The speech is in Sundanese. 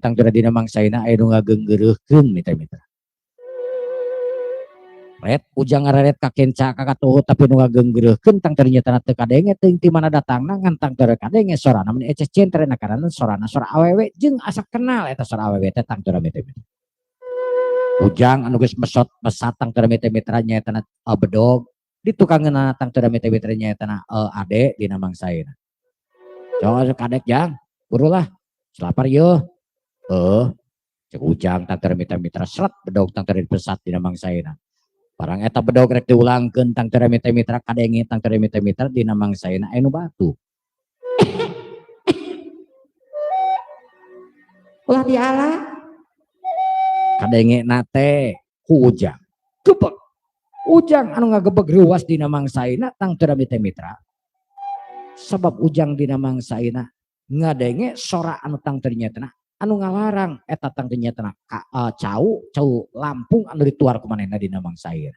Tangtura dina mangsaina aya nu ngageunggeureuhkeun, mitra-mitra. Ret Ujang ngareret ka kenca ka katuhu, tapi nu ngageunggeureuhkeun tangtura nyatana teu kadenge teuing ti mana datangna, ngan tangtura kadenge sorana mun eces centre karana sorana sora awewe jeung asa kenal eta sora awewe teh, tangtura, mitra-mitra. Ujang anu geus mesot mesat, tangtura, mitra-mitra, nyaetana bedog ditukangeunana, tangtura, mitra-mitra, nyaetana ade dina mangsaina. "Coba kadek, Jang, buru lah, lapar yeuh." "Heuh," cek Ujang, tangtura, mitra-mitra. Seret bedog tangtura dipesat dina mangsaina. Barang eta bedog rek diulangkeun, tangtura, mitra-mitra, kadenge, tangtura, mitra-mitra, dina mangsaina aya nu batuk. "Ulah diala." Kadenge na teh ku Ujang. Gebeg. Ujang anu ngagebeg ruas dina mangsaina, tangtura, mitra-mitra. Sabab Ujang dina mangsaina ngadenge sora anu tangtura nyatana anu ngalarang eta tangtu nyatana ka, cau cau Lampung anu dituar ku manehna dina mangsaina.